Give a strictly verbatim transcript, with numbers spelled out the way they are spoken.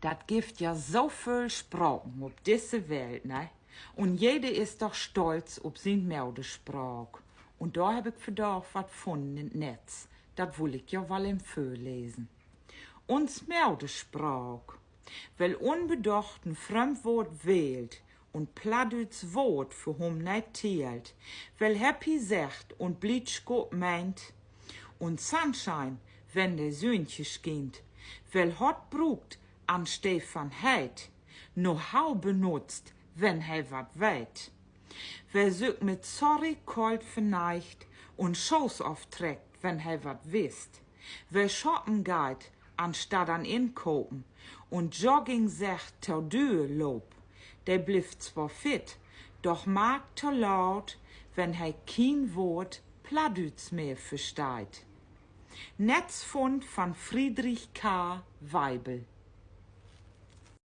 Dat gifft ja so vööl Spraken op disse Welt, ne? Un jede is doch stolt op sien Moderspraak. Un dor hebb ik vandaag wat funnen in't Netz. Dat wull ik jo wall even vörlesen. Uns Moderspraak. Well unbedocht en Frömdwoort wählt un plattdüütsch Woort för hum neet tellt, well happy seggt un Bliedschop meent, un Sunshine, wenn de Sünnke schient, well hot bruukt anstee van heet, Know-how benutzt, wenn he wat weet, well sük mit sorry koolt verneigt un Schohs oftreckt, wenn he wat wist, well shoppen geiht anstatt an inkopen un Jogging seggt to Düerloop, de blifft zwar fit, doch maakt to laat, wenn he kien Woort Plattdüütsch mehr versteiht. Netzfund van Friedrich K. Weibel.